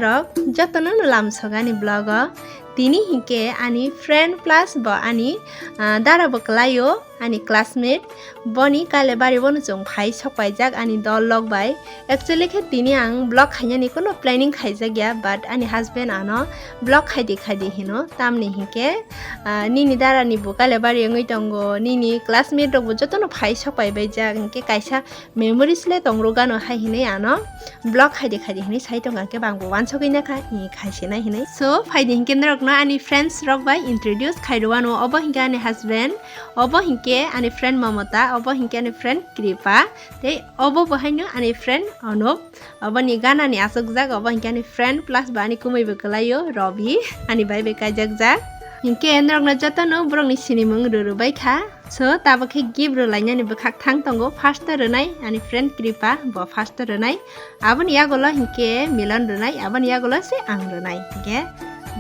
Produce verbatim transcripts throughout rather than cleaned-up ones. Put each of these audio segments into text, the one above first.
Rok jotono no lamsok ani vlog o. Tini hinkhe ani friend plus bo ani, ah, dara bo kwlaio, ani classmate. Boni Kailabari bono chwng phai sokpaijak ani dol lok bai. Actually khe tini ang vlog khainani kuno planning khaijak ya, but ani husband ano vlog khaidi khaidi hino. Tamni hinkhe, ah, nini dara ni bo Kailabari wngwi tongo, nini classmate rok bo jotono phai sokpaibaijak, hinkhe kaisa memories le tongrok gano hai hinwi ano vlog khaidi khaidi hinwi sai tongkha, khe bangbo wansogwi nakha, i khai se nai hinwi. So, phaidi hinkhe norokno ani friends rok bai introduce khai rwano. Obo hinkhe ani husband, obo hinkhe ani friend Mamata, obo hinkhe ani friend Kripa, tei obo bo haino ani friend Anup. Oboni ganani aswkjak, obo hinkhe ani friend plus bo ani kumui bo kwlaio, Robi, ani bai bai kaijakjak. Hinkhe norokno jotono borokni sinimung rwrwbai kha. So, tabuk khe gift rwlainani bwkhak thang tongo. First o rwnai ani friend Kripa, bo first o rwnai. Aboni yagulo hinkhe Milon rwnai, aboni yagulo se ang rwnai. Hinkhe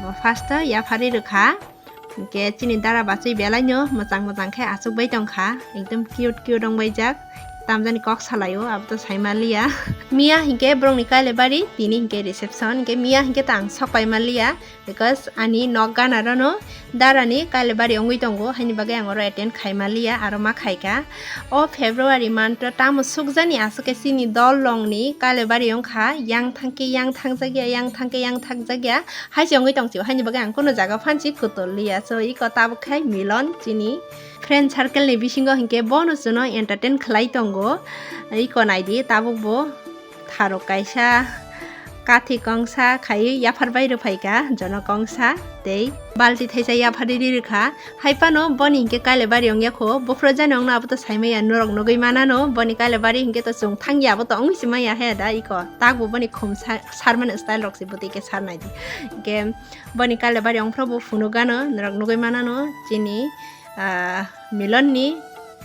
bo first o yapharwi rwkha. Hinkhe chini dara bachwi belaino mwchang mwchang khe achukbai tongkha. Ekdom cute cute wngbaijak. Tamjani kok salaio, abo to sai manliya. Miya hinkhe borokni Kailabari, tini hinkhe reception. Hinkhe miya hinkhe ta ang sokpai manliya. Because ani nok gana rono darani Kailabari wngwi tongo, haini bagwi ang oro attend khai manliya, aro ma khaikha. O February month o tamo sukjani aswk khe chini dol longni Kailabari wngkha, yang thangkhe yang thangjakya, yang thangkhe yang thangjakya, hai se wngwi tongchio, haini bagwi ang kuno jaga phansi kutulliya. So, iko tabuk khai Milon chini friend circle ni bisingo hinkhe bono chwno entertain khlai tongo, iko naidi tabuk bo. Tharok kaisa kathi kongsa khaiwi yaphar bai rwphaikha, jono kongsa tei balti thaisa yapharwi ri rwkha. Hai phano boni hinkhe Kailabari wngya kho, buphuru jani wngno abo to saimaya, norok nugwi manano, boni Kailabari hinkhe to chwng thangya abo to wngwi se maya he da iko, takbo boni khum sa-, sarmani style rok se bwtwi khe sarnai di. Hinkhe boni Kailabari wngphuru bo phunukgano, norok nugwi manano, chini, ah, Milon ni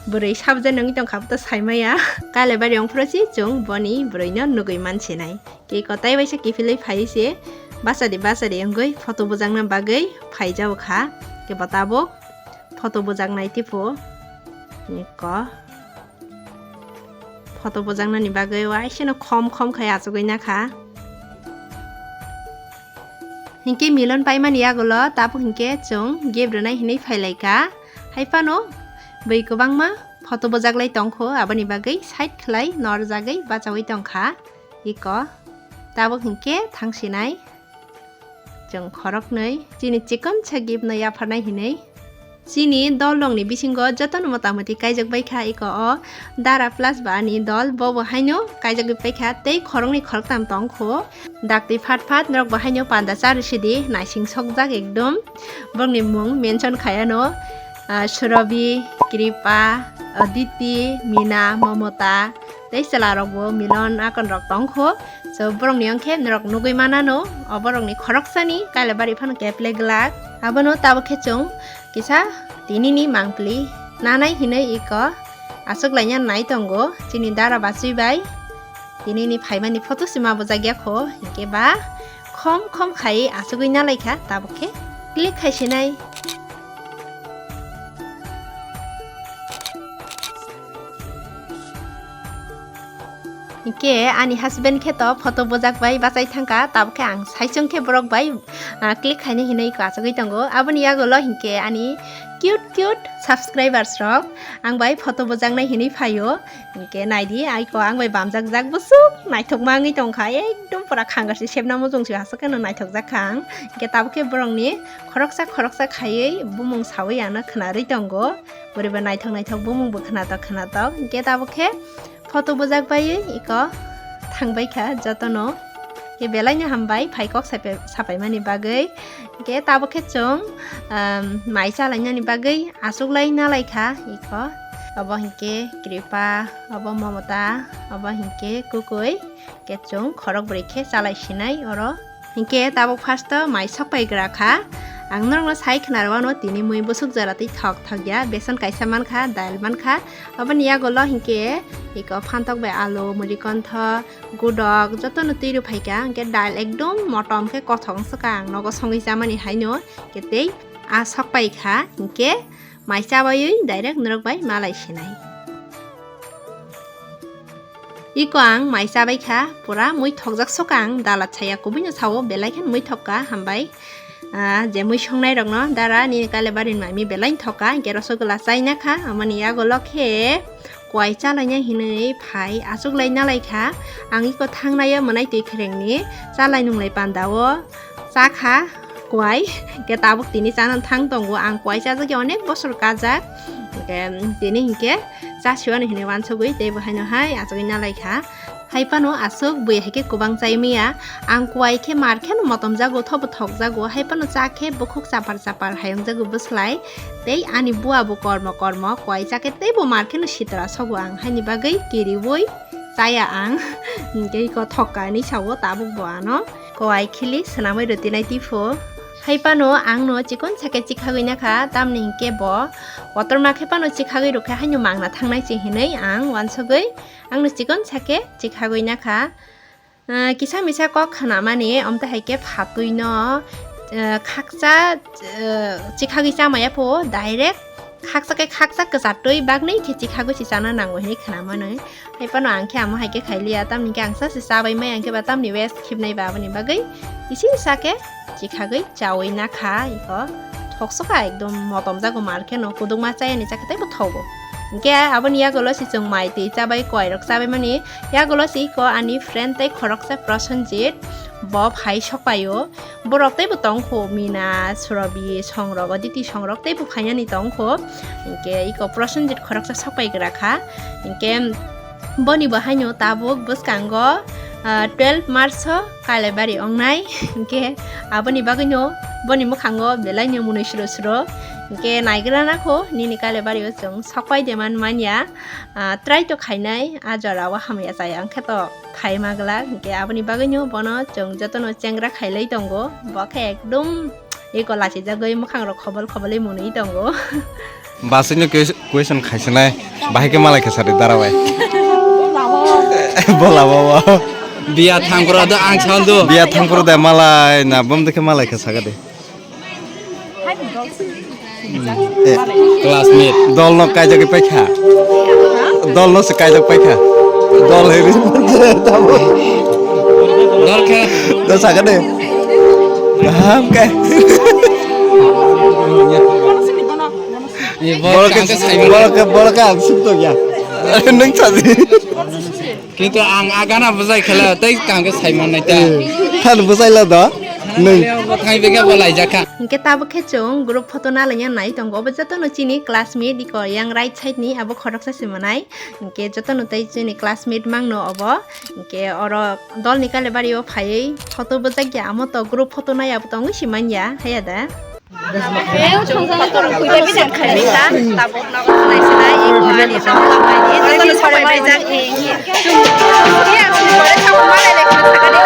bwrwi sabjani wngwi tongkha, abo to saimaya. Kailabari wngphuru se chwng boni bwrwino nugwi mansinai. Khe kotai waisa kiphilwi phai se bachadi bachadi wngwi photo bujakna bagwi phaijao kha. Khe bo tabuk photo bujaknai tipo. Iko photo bujaknani bagwi waisano khom khom khai achugwi nakha. Hinkhe Milon paimani yagulo tabuk hinkhe chwng gift rwnai hinwi phailaikha. Hai phano bwi kwbangma photo bujaklai tongkho, aboni bagwi side khlai norjagwi bachaui tongkha. Iko tabuk hinkhe thangsinai chwng khoroknwi chini chikon sa gift no yapharnai hinwi. Chini dol rokni bisingo jotono motamoti kaijak bai kha, iko o dara plus ba ani dol, bo bo haino kaijagwi pai kha, tei khoroknwi khoroktam tong kho. Daktwi phat phat norok bo haino panda charwi sidi, naising sokjak ekdom. Borokni mung mention khaiano, ah, Surobi, Kripa, Aditi, Mina, Momota, tei chwla rok bo Milon akon rok tong kho. So, borokni ongkhe norok nugwi manano, o borokni khoroksani Kailabari phano keple glak. Abono tabuk khe chwng kisa tinini mangpli nanai hinwi iko achuklaina nai tongo chini dara bachwi bai. Tinini phaimani photo se ma bujak ya kho, hinkhe ba khom khom khai achugwi nalaikha, tabuk khe click khai sinai. Hinkhe ani husband khe to photo bujak bai bachai thangkha, tabuk khe ang saichung khe borok bai, ah, click khaina hinwi iko achugwi tongo. Aboni yagulo hinkhe ani cute cute subscribers rok ang bai photo bujaknai hinwi phaio. Hinkhe naidi, aiko ang bai bamjak jak bwswk naithokma wngwi tongkha, ekdom pura khangar se sepna muchung se aswk kheno naithok jak kha ang. Hinkhe tabuk khe borokni khoroksa khoroksa khaiwi bumung sawi ano khwnarwi tongo. Bwrwi ba naithok naithok bumung bo khwnatok khwnatok. Hinkhe tabuk khe photo bujak baiwi iko thangbai kha jotono. Khe belai no hambai phai kok sapai-, sapaimani bagwi. Khe tabuk khe chwng, um, mai chalainani bagwi achuklai nalai kha iko. Obo hinkhe Kripa, obo Momota, obo hinkhe Kukui. Khe chwng khorok bwrwi khe chalai sinai oro. Hinkhe tabuk first o mai sokpai gra kha. Ang norokno sai khna rwano tini mui bwswk jora twi thok thok ya. Beson kaisa man kha, dal man kha. Aboni yagulo hinkhe iko phantok bai alu, muri kontho, gudok jotono twi rw phaikha. Hinkhe dal ekdom motom khe kothok wngkha ang nogo songwi chamani haino. Hinkhe tei a sokpai kha. Hinkhe mai chabaiwi direct norok bai malai sinai. Tiko ang mai chabai kha, pura mui thokjak soka ang, dala chaya kubui no sao, belai khe mui thok kha, hambai. Ah, je mui songnai rok no, dara nini kale bari ni mai mi belai thok kha, hingke rosogola chaina kha, amoni yago lo khe kuai chalaina hinui phai achuk lai nalai kha. Ang iko thangnai o mwnai twi khereng ni chalai nunglai panda o cha kha kuai, hingke tabuk tini chana thang tongo, ang kuai chajak ya onek bosor kajak, hingke tini hingke chasiwani hinui wansugui tei bo haino hai achugui nalai kha. Hai phano aswk bui hai khe kwbang chai maya. Ang kuai khe mar kheno motom jago, thobo thok jago. Hai phano cha khe bukhuk chapar chapar hayung jago bwslai. Tei ani bua bo kormo kormo kuai cha khe tei bo mar kheno sitra sogo ang. Haini bagwi kiriui chaya ang. Tei ko thok kainwi sao tabuk bo ano. Kuai khili swnamwi rwtinai tipho. Hai phano ang no chikon sa khe chikhagwi nakha, tamni hinkhe bo kotorma khe phano chikhagwi rwkha haino mangna thangnai se hinwi ang wansugwi. Ang no chikon sa khe chikhagwi nakha. Ah, kisa misa kok khnamani, omte hai khe phatwi no, ah, khakcha, ah, chikhagwi chamaya pho, direct khakcha khe khakcha kwchartwi bagwi khe chikhagwi se chana nango hinwi khnamani. Hai phano ang khe amo hai khe khailiya, tamni khe ang sa se chabai mai, ang khe ba tamni waste khibnai ba, aboni bagwi isi sa khe chikhagwi chaui nakha iko. Thoksoka ekdom motom jago mar kheno, kudukma chayani chakhe teibo thogo. Hinkhe aboni yagulo se chwng mai twi chabai, koirok chabai mani. Yagulo se iko ani friend tei khoroksa Prosenjit, bo phai sokpaio. Borok teibo tongkho, Mina, Surobi, Songrok, Aditi Songrok teibo phainani tongkho. Hinkhe iko Prosenjit khoroksa sokpai gra kha. Hinkhe boni bo haino tabuk bwskango, ah, twelve March o Kailaibari ongnai. Hinkhe aboni bagwino boni mwkhango belai ni mwnwi sro sro. Hinkhe naigra nakho nini Kailaibari o chwng sokpai de man manya. Ah, try to khainai, a jora o hamya chaya wngkhe to phai ma glak. Hinkhe aboni bagwino bono chwng jotono chengra khailai tongo. Bo khe ekdom eko lachijagwi mwkhangrok khobol khobolwi mwnwi tongo. Basino question khaisinai, bahai khe malai khe sari dara bai. Bola baba. Biya thangkro do ang sound do. Biya thangkro de malai na bom de khe malai khe saga de. Eh, classmate. Dol no kaijak paikha. Dol no se kaijak paikha. Dol heri. Dol khe. Dol saga de. Ham kai. Borok ke, borok ke, borok ke ang suk to ya. Nung saji. Kintu ang agana bujai khala tei kangke sai mannai ta. Eh, than bujai la da. Nung. Bo thai bega bo lai jakha. Hinkhe tabuk khe chwng group photo nalaina nai tongo. Obo jotono chini classmate iko yang right side ni abo khoroksa se manai. Hinkhe jotono tei chini classmate mangno obo. Hinkhe oro dol ni kale bari o phaiwi photo bujak ya amo to group photo nai abo tongwi si manya haya da. Chwng photo rok khuibai bini khaimai kha, tabuk nogo nai sinai, iko ani tong tong bai di, jotono sabai bai jak, eh, eh. Chwng, eh, ang chwng pore tamo malai lai khna thaka de,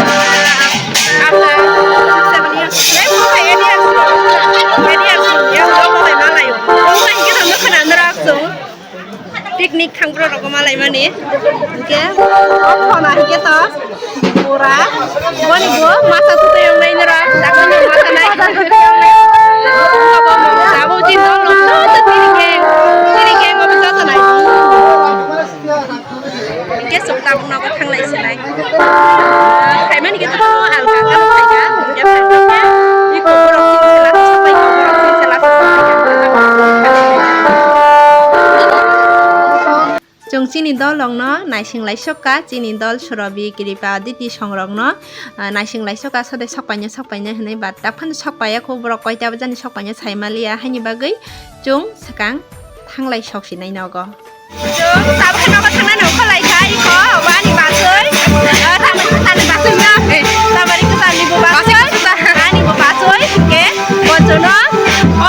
after six seven years, eh, mo hai eight years, eight years, ya, mo hai malai o. Mo hai khe tamo khna nra chwng. Picnic thang borok rok malaimani. Hinkhe o khona hinkhe to pura boni bo masa tutai wngnai nora, jaga no masa nai. Abo jin dol rok no to tini khe, tini khe obo joto nai. Hinkhe chwng tabuk nogo thanglai sinai. Phaimani khe to alka alka no phaikha. Hinkhe phaikha khe iko borok chini sela sapai kha, borok chini sela sapai kha. Chwng chini dol rok no naising lai sokha, chini dol Surobi, Kripa, Aditi song rok no, ah, naising lai sokha, sode sokpaino sokpaino hinui, but daphano sokpaiya kho, borok koita bajani sokpaino sai maliya, haini bagwi chwng swkang thanglai sok sinai nogo. Chwng tabukhe nogo thangnai no kholai kha iko, bo ani bachoi, ah, thangnai kwchani bachoi ya, eh, tabari kwchani bo bachoi, ani bo bachoi, hinkhe bo chwngno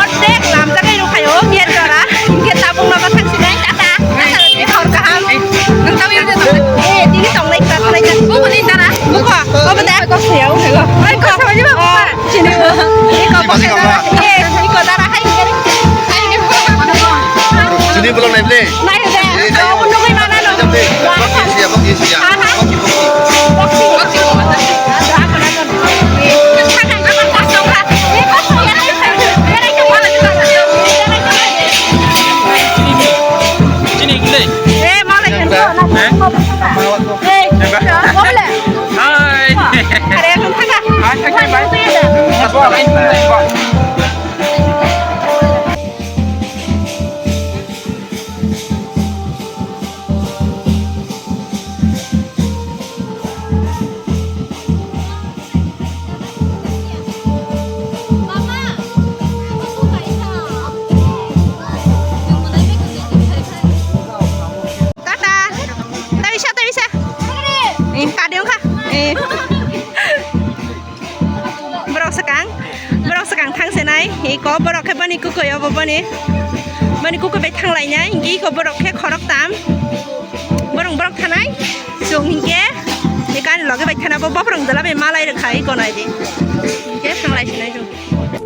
ordek lamjagai rwkhaio, ger jora, hinkhe tabuk nogo thangsinai, tata, tata, hor kaham. Nung tabuk yar jora. Eh, tini tongnai kha, kholai kha. Bo bo ni dara. Bo kho, bo bo da. Kok saya, oh, hello. Ai, kok sama juga, Papa. Sini. Ini kok pakai darah. Eh, ini kok darah hai, ini. Sini belum naik, Ble. Naik, Ble. Eh, naik. Kamu nungguin mana, lo? Jam, Ble. Boxing siap, boxing siap. Hah, hah? Boxing, boxing. Boxing. Boxing. Ada apa, ada apa? Eh, sekarang apa, kosong, ha? Eh, kosong, ya, ya, ya, ya, ya, ya, ya, ya. Sini, Ble. Eh, mana, ya, eh? Ani kukui obo boni. Boni kukui bai thanglainai, hinkhe iko borok khe khoroktam. Borok borok thanai. Chwng hinkhe, ni kani loge bai thana bo bobrong dala bai malai rwkha iko nai di. Hinkhe thanglai sinai chwng.